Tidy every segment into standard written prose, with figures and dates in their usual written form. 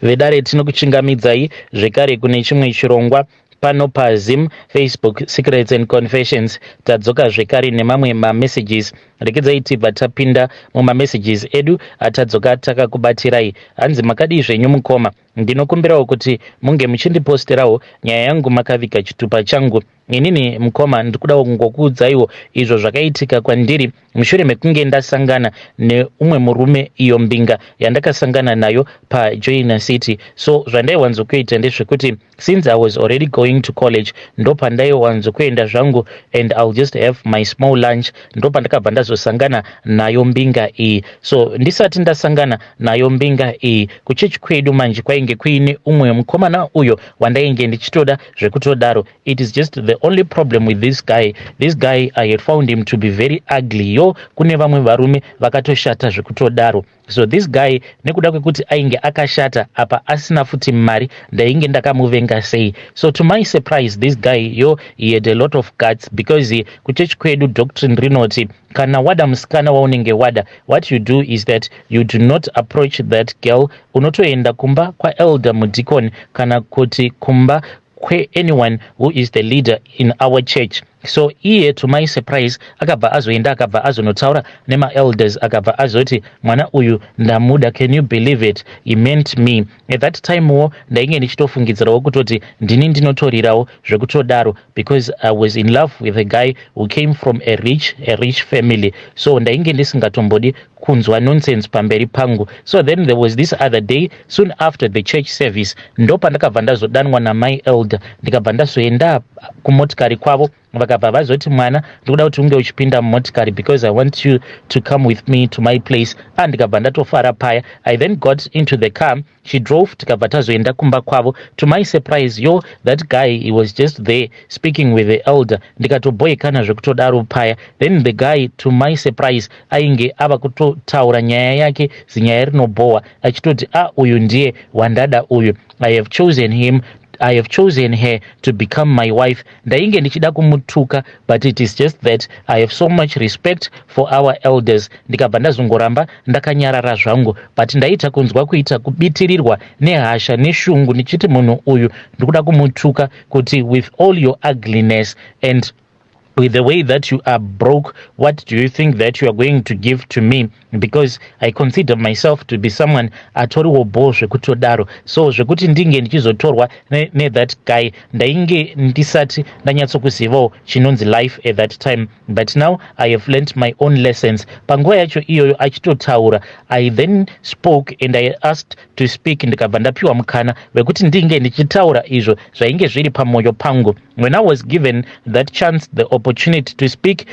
Vedare, tinokuchingamidzai zvekare kune chimwe chirongwa pano paZim Facebook Secrets and Confessions. Tadzoka zvekare nemamwe mamessages. Rekedzai tibva tapinda mumamessages edu atadzoka takakubatirai. Hanzi, "Makadii zvenyu mukoma? Ndinokumbirawo kuti munge muchindiposterawo nyaya yangu makaviga chitupa changu. Inini mukoma, ndikudawo kungokuudzaiwo izvo zvakaitika kwandiri mushure mekunge ndasangana neumwe murume, iyo mbinga yandakasangana nayo paJoina City. So zvandaiwanzokuita ndezvekuti since I was already going to college, ndopandaiwanzokuenda zvangu and I'll just have my small lunch. Ndopandakabva ndazosangana nayo mbinga iyi. So ndisati ndasangana nayo mbinga iyi, kuchechi kwedu manje kwainge kuine umwe mukomana uyo wandainge ndichitoda zvekutodaro. It is just the only problem with this guy, this guy, I had found him to be very ugly. Yo, kune vamwe varume vakatoshata zvekutodaro. So this guy, nekuda kwekuti ainge akashata, apa asina futi mari, ndainge ndakamuvenga sei. So to my surprise, this guy, yo, he had a lot of guts, because kuchechi kwedu doctrine rinoti kana wada musikana waunenge wada, what you do is that you do not approach that girl. Unotoenda kumba kwaelder mudikoni kana kuti kumba kweanyone who is the leader in our church. So iye, to my surprise, akabva azoenda, akabva azonotaura nemaelders, akabva azoti, 'Mwana uyu ndamuda.' Can you believe it? He meant me. At that time wo ndainge ndichitofungidzirawo kutoti ndini ndinotorirawo zvekutodaro, because I was in love with a guy who came from a rich family. So ndainge ndisingatombodi kunzwa nonsense pamberi pangu. So then there was this other day, soon after the church service, ndo pandakabva ndazodanwa namai elder. Ndikabva ndazoenda kumotikari kwavo. Vakabva vazoti, 'Mwana, ndikuda kuti unge uchipinda mumotikari because I want you to come with me to my place.' Ah, ndikabva ndatofara paya. I then got into the car, she drove, tikabva tazoenda kumba kwavo. To my surprise, yo, that guy, he was just there speaking with the elder. Ndikatobhoikana zvekutodaro paya. Then the guy, to my surprise, ainge ava kutotaura nyaya yake, zinyaya rinobhohwa, achitoti, 'A ah, uyu ndiye wandada uyu. I have chosen him, I have chosen her to become my wife.' Ndainge ndichida kumutuka, but it is just that I have so much respect for our elders. Ndikabva ndazongoramba ndakanyarara zvangu, but ndaita kunzwa kuita kubitirirwa nehasha neshungu, ndichiti munhu uyu ndikuda kumutuka kuti, 'With all your ugliness and with the way that you are broke, what do you think that you are going to give to me?' Because I consider myself to be someone atoriwo bho zvekutodaro. So zvekuti ndinge ndichizotorwa nethat guy, ndainge ndisati ndanyatsokuzivawo chinonzi life at that time, but now I have learned my own lessons. Panguva yacho iyoyo achitotaura, I then spoke and I asked to speak. Ndikabva ndapiwa mukana wekuti ndinge ndichitaura izvo zvainge zviri pamwoyo pangu. When I was given that chance, the opportunity to speak,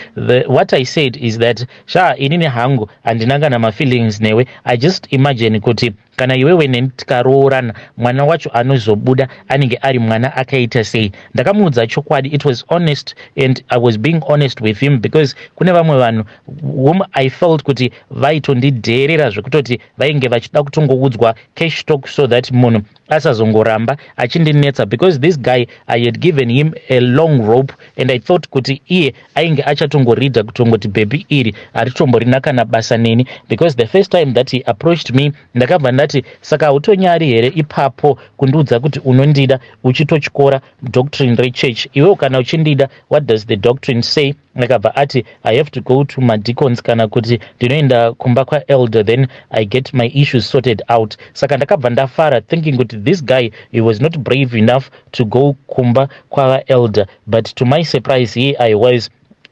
what I said is that, 'Sha, inini hangu handina kana mafeelings newe. I just imagine kuti kana iwewe neni tikaroorana, mwana wacho anozobuda anenge ari mwana akaita sei?' Ndakamuudza chokwadi. It was honest and I was being honest with him, because kune vamwe vanhu whom I felt kuti vaitondidheerera zvekutoti vainge vachida kutongoudzwa cash talk so that munhu asazongoramba achindinetsa, because this guy, I had given him a long rope and I thought kuti iye ainge achatongoridha kutongoti bhebhi iri haritomborina kana basa neni, because the first time that he approached me, ndakabva ndati, 'Saka hautonyari here ipapo kundiudza kuti unondida uchitotyora doctrine rechurch? Iwewo kana uchindida, what does the doctrine say?' Akabva ati, 'I have to go to madeacons kana kuti ndinoenda kumba kwaelder, then I get my issues sorted out.' Saka ndakabva ndafara, thinking kuti this guy, he was not brave enough to go kumba kwavaelder. But to my surprise, here I was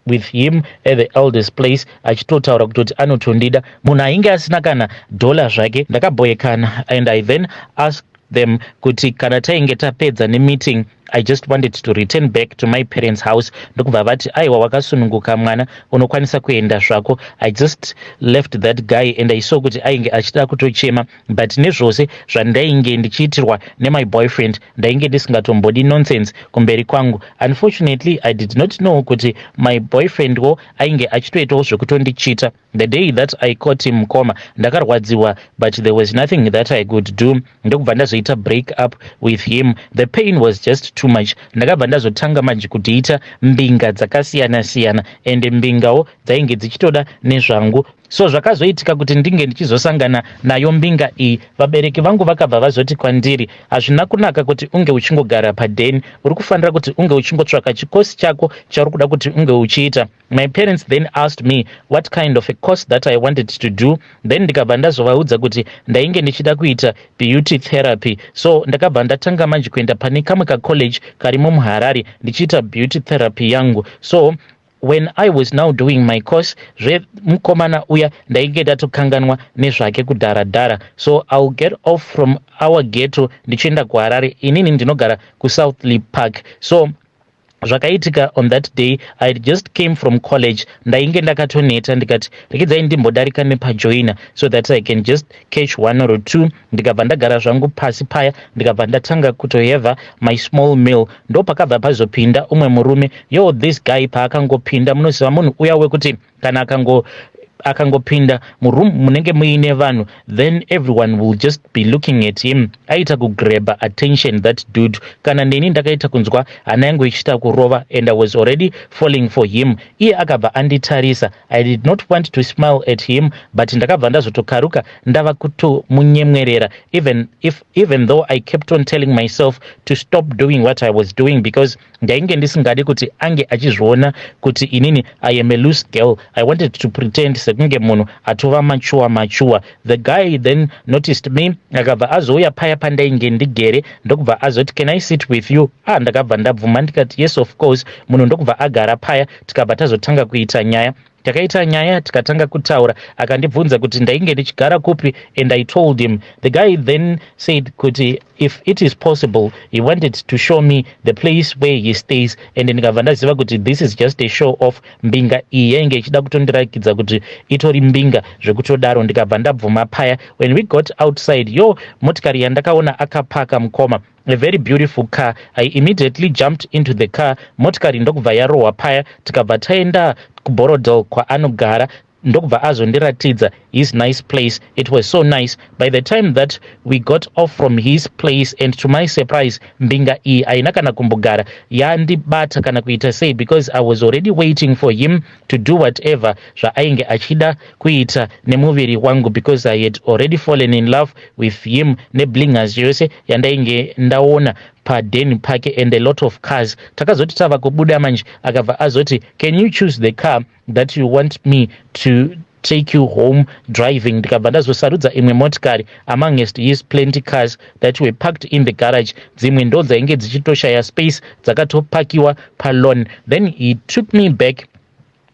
with him at the elders place, achitotaura kutoti anotondida, munhu ainge asina kana dhola zvake. Ndakabhoyekana and I then asked them kuti kana tainge tapedza nemeeting, I just wanted to return back to my parents' house. Ndokubva vati, 'Aiwa, wakasununguka mwana, unokwanisa kuenda zvako.' I just left that guy and I saw kuti ainge achida kutochema, but nezvose zvandainge ndichiitirwa nemy boyfriend, ndainge ndisingatombodi nonsense kumberi kwangu. Unfortunately, I did not know kuti my boyfriend wo ainge achitoitawo zvekutondichita. The day that I caught him, mukoma, ndakarwadziwa, but there was nothing that I could do. Ndokubva ndazoita break up with him. The pain was just too much. Ndakabva ndazotanga manje kudeita mbinga dzakasiyana siyana, ende mbingawo dzainge dzichitoda nezvangu. So zvakazoitika kuti ndinge ndichizosangana nayo mbinga iyi. Vabereki vangu vakabva vazoti kwandiri, "Hazvina kunaka kuti unge uchingogara padheni. Uri kufanira kuti unge uchingotsvaka chikosi chako chauri kuda kuti unge uchiita." My parents then asked me what kind of a course that I wanted to do. Then ndikabva ndazovaudza kuti ndainge ndichida kuita beauty therapy. So ndakabva ndatanga manje kuenda pane kamwe kacollege karimo muHarare, ndichiita beauty therapy yangu. So when I was now doing my course, zvemukomana uya ndainge ndatokanganwa nezvake kudhara-dhara. So I'll get off from our ghetto ndichienda kuHarare. Inini ndinogara kuSouthlea Park. So zvakaitika on that day, I just came from college, ndainge ndakatoneta. Ndikati, "Rekedzai ndimbodarika nepaJoina so that I can just catch one or two." Ndikabva ndagara zvangu pasi paya, ndikabva ndatanga kutoheva my small meal. Ndo pakabva pazopinda umwe murume. Yo, this guy paakangopinda, munoziva munhu uya wekuti kana akangopinda muroom munenge muine vanhu, then everyone will just be looking at him. Aita kugraba attention, that dude. Kana neni ndakaita kunzwa hana yangu ichiita kurova, and I was already falling for him. Iye akabva anditarisa. I did not want to smile at him, but ndakabva ndazotokaruka ndava kutomunyemwerera, even though I kept on telling myself to stop doing what I was doing, because ndainge ndisingadi kuti ange achizviona kuti inini I am a loose girl. I wanted to pretend sekunge munhu atova mature mature. The guy then noticed me, akabva azouya paya pandainge ndigere, ndokubva azoti, "Can I sit with you?" Ah, ndakabva ndabvuma, ndikati, "Yes, of course." Munhu ndokubva agara paya, tikabva tazotanga kuita nyaya. Takaita nyaya, tikatanga kutaura. Akandibvunza kuti ndainge ndichigara kupi, and I told him. The guy then said kuti if it is possible, he wanted to show me the place where he stays, and ndikabva ndaziva kuti this is just a show off. Mbinga iyi yainge ichida kutondirakidza kuti itori mbinga zvekutodaro. Ndikabva ndabvuma paya. When we got outside, yo, motikari yandakaona akapaka, mukoma, a very beautiful car. I immediately jumped into the car. Motikari ndokubva yarohwa paya, tikabva taenda kuBorrowdale kwaanogara. Ndokubva azondiratidza his nice place. It was so nice. By the time that we got off from his place, and to my surprise, mbinga iyi haina kana kumbogara yandibata kana kuita sei, because I was already waiting for him to do whatever zvaainge achida kuita nemuviri wangu, because I had already fallen in love with him neblingers yose yandainge ndaona padeni pake and a lot of cars. Takazoti tava kubuda manje, akabva azoti, "Can you choose the car that you want me to take you home driving?" Ndikabva ndazosarudza imwe motikari amongst his plenty cars that were parked in the garage. Dzimwe ndo dzainge dzichitoshaya space, dzakatopakiwa palawn. Then he took me back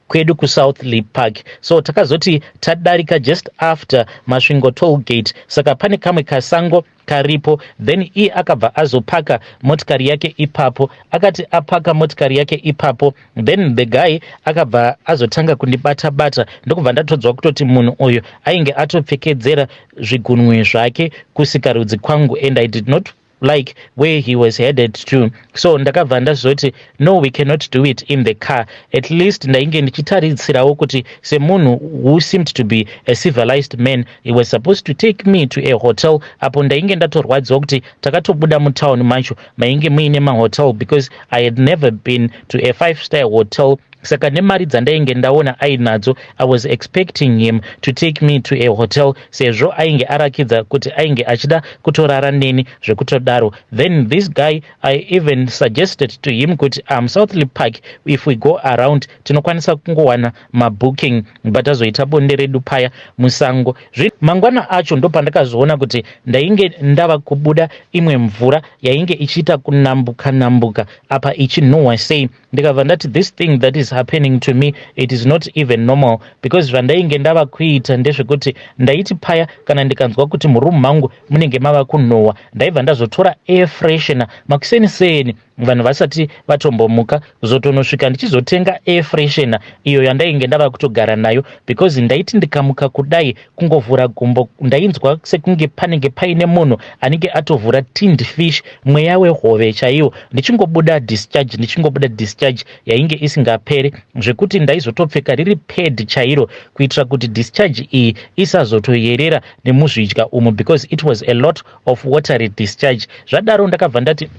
kwedu kuSouthlea Park. So takazoti tadarika just after Masvingo toll gate, saka pane kamwe kasango karipo. Then iye akabva azopaka motikari yake ipapo. Akati apaka motikari yake ipapo, then the guy akabva azotanga kundibata bata, ndokubva ndatodzwa kutoti munhu uyu ainge atopfekedzera zvigunwe zvake kusikarudzi kwangu, and I did not like where he was headed to. So ndakabva ndazoti, "No, we cannot do it in the car." At least ndainge ndichitarisirawo kuti semunhu who seemed to be a civilized man, he was supposed to take me to a hotel. Apo ndainge ndatorwadziwa kuti takatobuda mutown macho mainge muine mahotel, because I had never been to a five star hotel. Saka nemari dzandainge ndaona ainadzo, I was expecting him to take me to a hotel, sezvo ainge arakidza kuti ainge achida kutorara neni zvekutodaro. Then this guy, I even suggested to him kuti Southlea Park, if we go around, tinokwanisa kungowana mabooking, but azoita bonde redu paya musango. Mangwana acho ndopandakazoona kuti ndainge ndava kubuda imwe mvura yainge ichiita kunambuka nambuka apa ichinhuhwa sei. Ndikabva ndati, "This thing that is happening to me, it is not even normal," because zvandainge ndava kuita ndezvekuti ndaiti paya kana ndikanzwa kuti murumu mangu munenge mava kunhuhwa, ndaibva ndazotora air freshener makuseni seni, vanhu vasati vatombomuka, kuzotonosvika ndichizotenga air freshener iyo yandainge ndava kutogara nayo, because ndaiti ndikamuka kudai, kungovhura gumbo, ndainzwa sekunge panenge paine munhu anenge atovhura tinned fish, mweya wehove chaiwo, ndichingobuda discharge, ndichingobuda discharge yainge isingaperi, zvekuti ndaizotopfeka riri pad chairo kuitira kuti discharge iyi isazotoyerera nemuzvidya umu, because it was a lot of watery discharge. Zvadaro ndakabva ndati,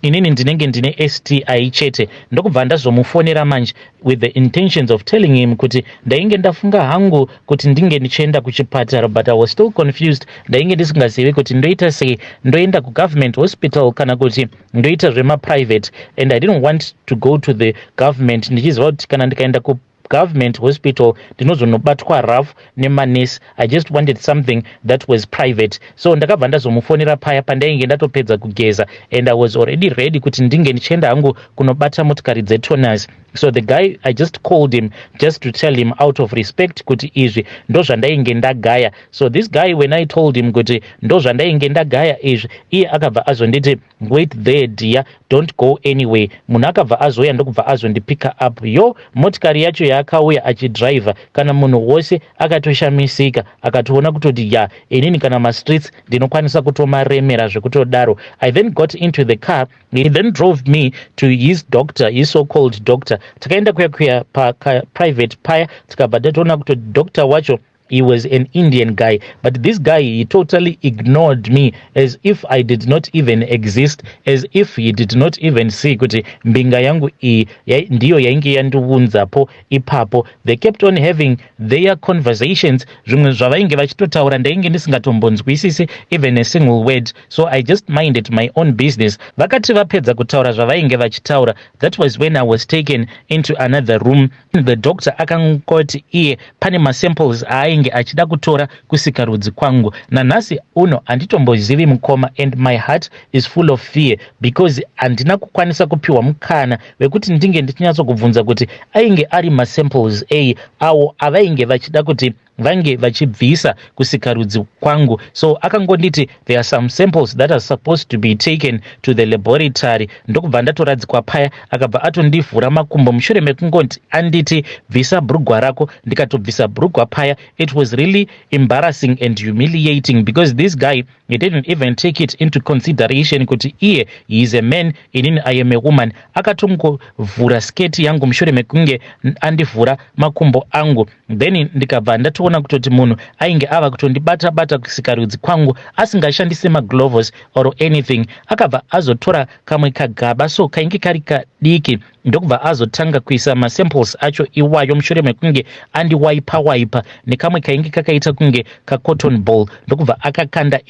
Inini ndinenge ndine STI chete. Ndokubva ndazomufonera manje with the intentions of telling him kuti ndainge ndafunga hangu kuti ndinge ndichienda kuchipatara, but I was still confused. Ndainge ndisingazivi kuti ndoita sei, ndoenda kugovernment hospital kana kuti ndoita zvemaprivate, and I didn't want to go to the government ndichiziva kuti kana ndikaenda ku government hospital ndinozonobatwa rough nemanesi. I just wanted something that was private. So ndakabva ndazomufonera paya pandainge ndatopedza kugeza and I was already ready kuti ndinge ndichienda hangu kunobata motikari dzetoners. So the guy, I just called him just to tell him out of respect kuti izvi ndo zvandainge ndagaya. So this guy, when I told him kuti ndo zvandainge ndagaya izvi, iye akabva azonditi, "Wait there, dear, don't go anyway." Munhu akabva azouya ndokubva azondipicka up. Yo, motikari yacho yaakauya achidhiraivha, kana munhu wose akatoshamisika, akatoona kutoti ya, inini kana mastreets ndinokwanisa kutomaremera zvekutodaro. I then got into the car. He then drove me to his doctor, his so called doctor. Takaenda kuya kuya paprivate paya, tikabva tatoona kuti doctor wacho, he was an Indian guy, but this guy, he totally ignored me as if I did not even exist, as if he did not even see kuti mbinga yangu iyi ndiyo yainge yandiunzapo ipapo. They kept on having their conversations. Zvimwe zvavainge vachitotaura ndainge ndisingatombonzwisisi even a single word, so I just minded my own business. Vakati vapedza kutaura zvavainge vachitaura, that was when I was taken into another room. The doctor akangoti iye pane masamples aainge achida kutora kusikarudzi kwangu. Nanhasi uno handitombozivi, mukoma, and my heart is full of fear because handina kukwanisa kupiwa mukana wekuti ndinge ndichinyatsokubvunza kuti ainge ari masamples ei awo avainge vachida kuti vange vachibvisa kusikarudzi kwangu. So akangonditi there are some samples that are supposed to be taken to the laboratory. Ndokubva ndatoradzikwa paya. Akabva atondivhura makumbo mushure mekungoti anditi, "Bvisa bhurugwa rako." Ndikatobvisa bhurugwa paya. It was really embarrassing and humiliating because this guy, he didn't even take it into consideration kuti iye he is a man, inini I am a woman. Akatongovhura sketi yangu mushure mekunge andivhura makumbo angu. Then ndikabva ndatoona kutoti munhu ainge ava kutondibata bata kusikarudzi kwangu asingashandisi magloves or anything. Akabva azotora kamwe kagaba so kainge kari kadiki, ndokubva azotanga kuisa masamples acho iwayo mushure mekunge andiwaipa waipa nekamwe kainge kakaita kunge kacotton ball, ndokubva akakanda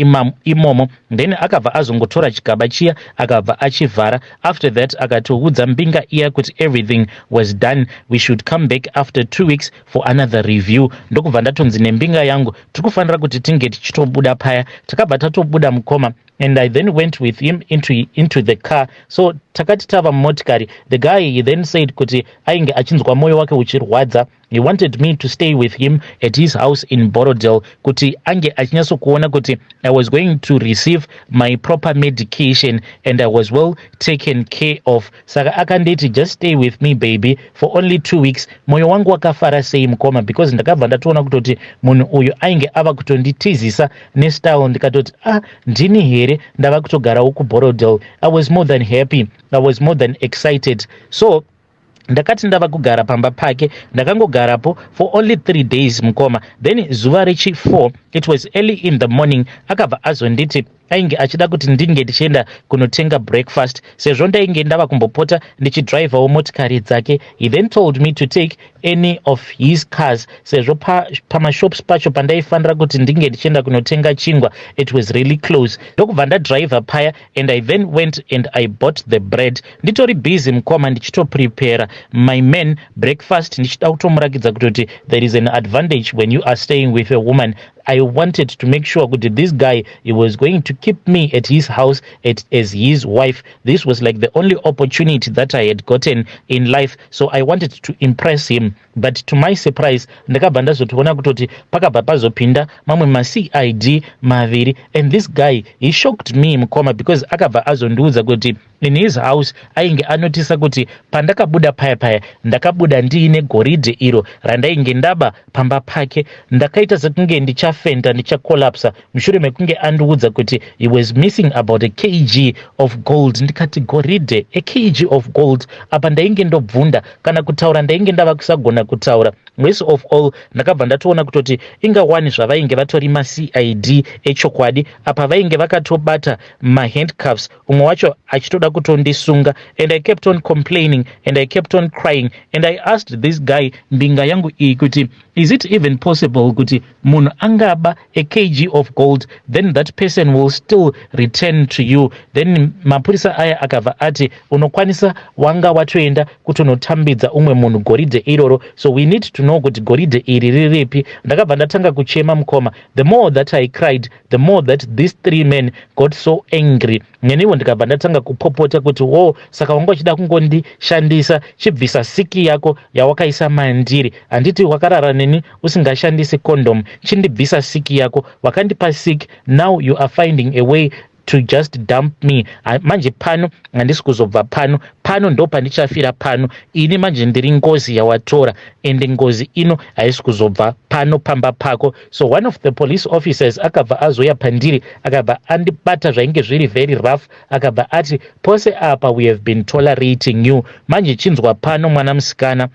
imomo. Then akabva azongotora chigaba chiya, akabva achivhara. After that akatoudza mbinga iya kuti everything was done, we should come back after 2 weeks for another review. Ndokubva ndatonzi nembinga yangu tiri kufanira kuti tinge tichitobuda paya. Takabva tatobuda, mukoma, and I then went with him into the car. So takati tava mumotikari, the guy, he then said kuti ainge achinzwa mwoyo wake uchirwadza. He wanted me to stay with him at his house in Borrowdale kuti ange achinyatsokuona kuti I was going to receive my proper medication and I was well taken care of. Saka akanditi, "Just stay with me, baby, for only 2 weeks." Mwoyo wangu wakafara sei, mukoma, because ndakabva ndatoona kutoti munhu uyu ainge ava kutonditizisa nestyle. Ndikatoti, "Ah, ndini here ndava kutogarawo kuBorrowdale?" I was more than happy, I was more than excited. So ndakati ndava kugara pamba pake, ndakangogarapo for only 3 days, mukoma. Then zuva rechi4, it was early in the morning, akabva azonditi ainge achida kuti ndinge ndichienda kunotenga breakfast sezvo ndainge ndava kumbopota ndichidhiraivhawo motikari dzake. He then told me to take any of his cars sezvo pamashops pa pacho pandaifanira kuti ndinge ndichienda kunotenga chingwa, it was really close. Ndokubva ndadhiraivha paya and I then went and I bought the bread. Nditori busy, mukoma, ndichitoprepare my man breakfast, ndichida kutomurakidza kutoti there is an advantage when you are staying with a woman. I wanted to make sure kuti this guy, he was going to keep me at his house as his wife. This was like the only opportunity that I had gotten in life, so I wanted to impress him. But to my surprise, ndakabva ndazotoona kutoti pakabva pazopinda mamwe maCID maviri, and this guy, he shocked me, mukoma, because akabva azondiudza kuti in his house ainge anotisa kuti pandakabuda paya paya ndakabuda ndiine goridhe iro randainge ndaba pamba pake. Ndakaita sekunge ndichafa. Ndichafenda, ndichakolapsa mushure mekunge andiudza kuti he was missing about a kg of gold. Ndikati, "Goridhe, a kg of gold?" Apa ndainge ndobvunda, kana kutaura ndainge ndava kusagona kutaura. Worst of all, ndakabva ndatoona kutoti inga wani zvavainge vatori maCID echokwadi. Apa vainge vakatobata mahandcuffs, umwe wacho achitoda kutondisunga, and I kept on complaining and I kept on crying and I asked this guy, mbinga yangu iyi, kuti is it even possible kuti munhu angaba a kg of gold, then that person will still return to you? Then mapurisa aya akabva ati, "Unokwanisa wanga watoenda kutonotambidza umwe munhu goridhe iroro, so we need to know kuti goridhe iri riripi." Ndakabva ndatanga kuchema, mukoma. The more that I cried, the more that these three men got so angry. Neniwo ndikabva ndatanga kupopota kuti, "Wo, saka wanga uchida kungondishandisa? Chibvisa siki yako yawakaisa mandiri. Handiti wakarara neni usingashandisi condom? Chindibvisa siki yako. Wakandipa siki, now you are finding a way to just dump me. Manje pano handisi kuzobva pano. Pano ndo pandichafira pano. Ini manje ndiri ngozi yawatora, ende ngozi ino haisi kuzobva pano pamba pako." So one of the police officers akabva azoya pandiri, akabva andibata zvainge zviri very rough, akabva ati, "Pose apa we have been tolerating you. Manje chinzwa pano, mwana musikana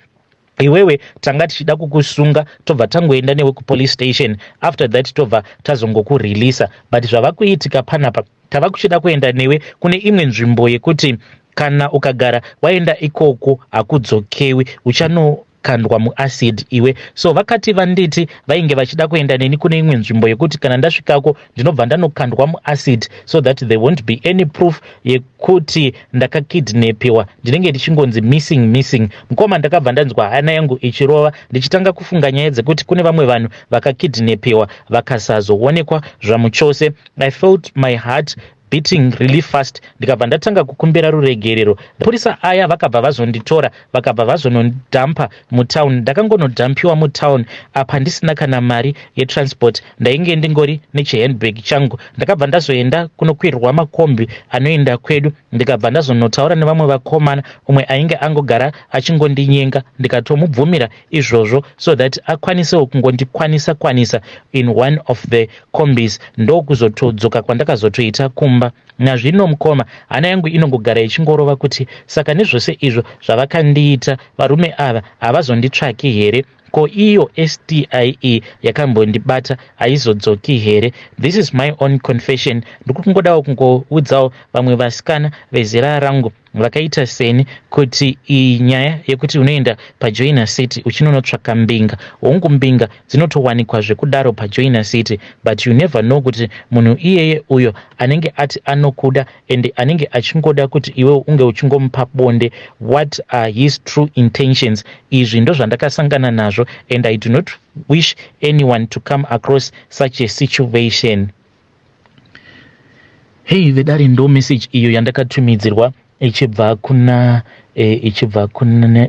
iwewe, tanga tichida kukusunga, tobva tangoenda newe kupolice station, after that tobva tazongokureleasa. But zvava kuitika panapa, tava kuchida kuenda newe kune imwe nzvimbo yekuti kana ukagara waenda ikoko hakudzokewi, uchanokandwa muacid iwe." So vakati vanditi vainge vachida kuenda neni kune imwe nzvimbo yekuti kana ndasvikako ndinobva ndanokandwa muacid, so that there won't be any proof yekuti ndakakidnapiwa, ndinenge ndichingonzi missing, missing. Mukoma, ndakabva ndanzwa hana yangu ichirova, ndichitanga kufunga nyaya dzekuti kune vamwe vanhu vakakidnapiwa vakasazoonekwa zvamuchose. I felt my heart beating really fast. Ndikabva ndatanga kukumbira ruregerero. Purisa aya vakabva vazonditora, vakabva vazonodhampa mutown. Ndakangonodhampiwa mutown apa ndisina kana mari yetransport, ndainge ndingori nechihandbag changu. Ndakabva ndazoenda kunokwirwa makombi anoenda kwedu, ndikabva ndazonotaura nevamwe vakomana. Umwe ainge angogara achingondinyenga, ndikatomubvumira izvozvo so that akwanisewo kungondikwanisa kwanisa in one of the combis. Ndokuzotodzoka kwandakazotoita kumba. Nazvino, mukoma, hana yangu inongogara ichingorova kuti saka nezvose izvo zvavakandiita varume ava, havazonditsvaki here? Ko iyo STI yakambondibata haizodzoki here? This is my own confession. Ndiri kungodawo kungoudzawo vamwe vasikana vezera rangu vakaita seni kuti iyi nyaya yekuti unoenda paJoina City uchinonotsvaka mbinga, hongu, mbinga dzinotowanikwa zvekudaro paJoina City, but you never know kuti munhu iyeye uyo anenge ati anokuda and anenge achingoda kuti iwe unge uchingomupa bonde, what are his true intentions? Izvi ndo zvandakasangana nazvo, and I do not wish anyone to come across such a situation. Hei vedare, ndo message iyo yandakatumidzirwa ichibva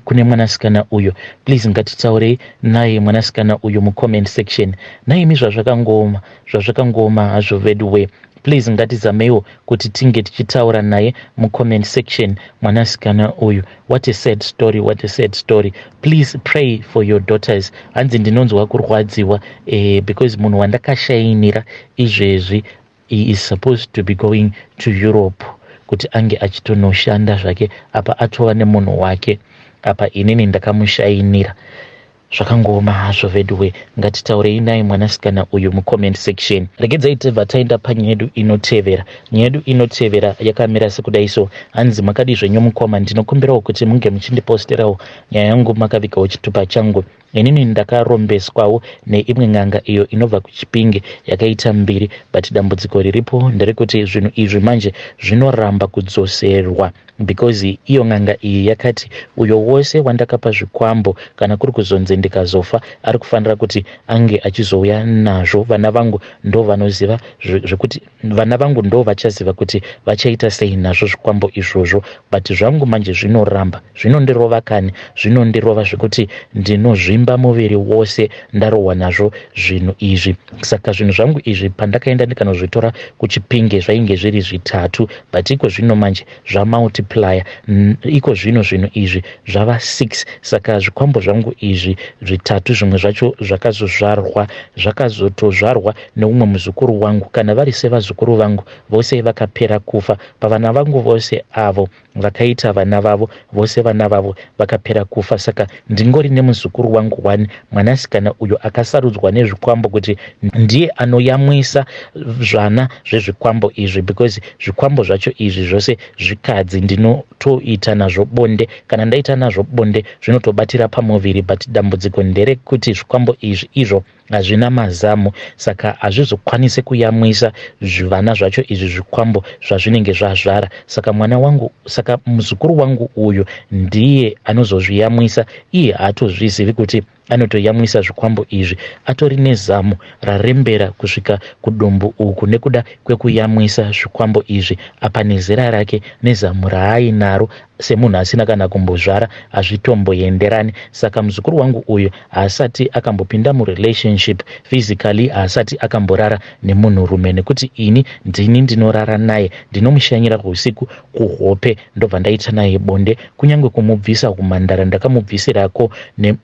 kune mwanasikana uyo. Please, ngatitaurei naye mwanasikana uyo mucomment section. Naimi, zvazvakangoma, zvazvakangoma hazvo veduwe. Please, ngatizameiwo kuti tinge tichitaura naye mucomment section mwanasikana uyu. What a sad story, what a sad story. Please pray for your daughters. Hanzi, "Ndinonzwa kurwadziwa because munhu wandakashainira izvezvi, he is supposed to be going to Europe kuti ange achitonoshanda zvake. Apa atova nemunhu wake, apa inini ndakamushainira." Zvakangoma hazvo veduwe. Ngatitaurei naye mwanasikana uyu mucomment section. Regedzai tebva taenda panyaya yedu inotevera. Nyaya yedu inotevera yakamira sekudai so. Hanzi, "Makadi zvenyu mukoma? Ndinokumbirawo kuti munge muchindiposterawo nyaya yangu makavigawo chitupa changu. Inini ndakarombeswawo neimwe n'anga iyo inobva kuChipinge yakaita mbiri, but dambudziko riripo nderekuti zvinhu izvi manje zvinoramba kudzoserwa because iyo n'anga iyi yakati uyo wose wandakapa zvikwambo, kana kuri kuzonzi ndikazofa, ari kufanira kuti ange achizouya nazvo. Vana vangu ndo vanoziva zvekuti vana vangu ndo vachaziva kuti vachaita sei nazvo zvikwambo izvozvo. But zvangu manje zvinoramba, zvinondirova kani, zvinondirova zvekuti ndinozvimba." Kuzvimba muviri wose ndarohwa nazvo zvinhu izvi. Saka zvinhu zvangu izvi pandakaenda ndikanozvitora kuChipinge zvainge zviri zvitatu, but iko zvino manje zvamultiplier. Iko zvino zvinhu izvi zvava 6. Saka zvikwambo zvangu izvi zvitatu, zvimwe zvacho zvakazozvarwa, zvakazotozvarwa neumwe muzukuru wangu. Kana vari sevazukuru vangu vose vakapera kufa. Pavana vangu vose avo vakaita vana vavo vose, vana vavo vakapera kufa. Saka ndingori nemuzukuru wangu one, mwanasikana uyo akasarudzwa nezvikwambo kuti ndiye anoyamwisa zvana zvezvikwambo izvi, because zvikwambo zvacho izvi zvose zvikadzi. Ndinotoita nazvo bonde. Kana ndaita nazvo bonde, zvinotobatira pamuviri, but dambudziko nderekuti zvikwambo izvi izvo hazvina mazamu, saka hazvizokwanisi kuyamwisa zvivana zvacho izvi, zvikwambo zvazvinenge zvazvara. Saka mwana wangu, saka muzukuru wangu uyu ndiye anozozviyamwisa. Iye haatozvizivi kuti anotoyamwisa zvikwambo izvi. Atori nezamu rarembera kusvika kudumbu uku nekuda kwekuyamwisa zvikwambo izvi. Apa nezera rake nezamu raainaro semunhu asina kana kumbozvara hazvitomboenderani. Saka muzukuru wangu uyu haasati akambopinda murelationship physically, haasati akamborara nemunhurume, nekuti ini ndini ndinorara naye. Ndinomushanyira usiku kuhope, ndobva ndaita naye bonde. Kunyange kumubvisa kumhandara ndakamubvisirako,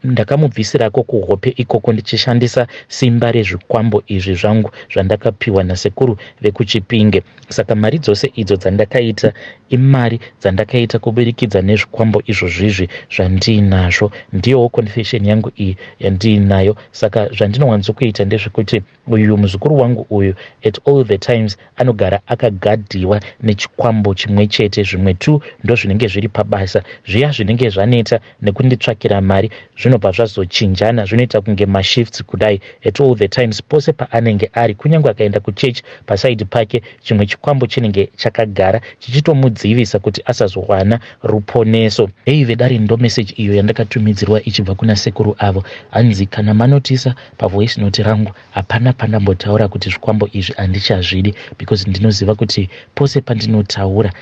ndakamubvisirako kuhope ikoko, ndichishandisa simba rezvikwambo izvi zvangu zvandakapiwa nasekuru vekuChipinge. Saka mari dzose idzo dzandakaita imari dzandakaita kuburikidza nezvikwambo izvozvizvi zvandiinazvo. Ndiyowo confession yangu iyi yandiinayo. Saka zvandinowanzokuita ndezvekuti uyu muzukuru wangu uyu at all the times anogara akagadhiwa nechikwambo chimwe chete. Zvimwe tu ndo zvinenge zviri pabasa zviya, zvinenge zvaneta nekunditsvakira mari, zvinobva zvazochinjana, zvinoita kunge mashifts kudai. At all the times, pose paanenge ari, kunyange akaenda kuchechi, pasaidi pake chimwe chikwambo chinenge chakagara chichitomudzivisa kuti asazowana ruponeso. Hei vedare, ndo meseji iyo yandakatumidzirwa ichibva kuna sekuru avo. Hanzi kana manotisa pavoice note rangu, hapana pandambotaura kuti zvikwambo izvi handichazvidi, because ndinoziva kuti pose pandinotaura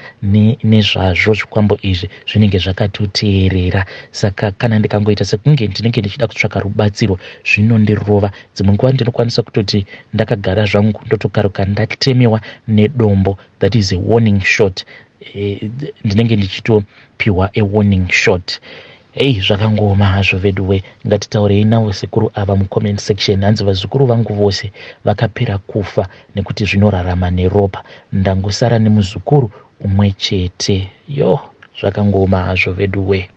nezvazvo zvikwambo izvi zvinenge zvakatoteerera. Saka kana ndikangoita sekunge ndinenge ndichida kutsvaka rubatsiro, zvinondirova. Dzimwe nguva ndinokwanisa kutoti ndakagara zvangu, ndotokaruka ndatemewa nedombo. That is a warning shot. Ndinenge ndichitopiwa a warning shot. Hei, zvakangooma hazvo veduwe. Ngatitaurei navo sekuru ava mucomment section. Hanzi vazukuru vangu vose vakapera kufa nekuti zvinorarama neropa, ndangosara nemuzukuru umwe chete. Yo, zvakangooma hazvo veduwe.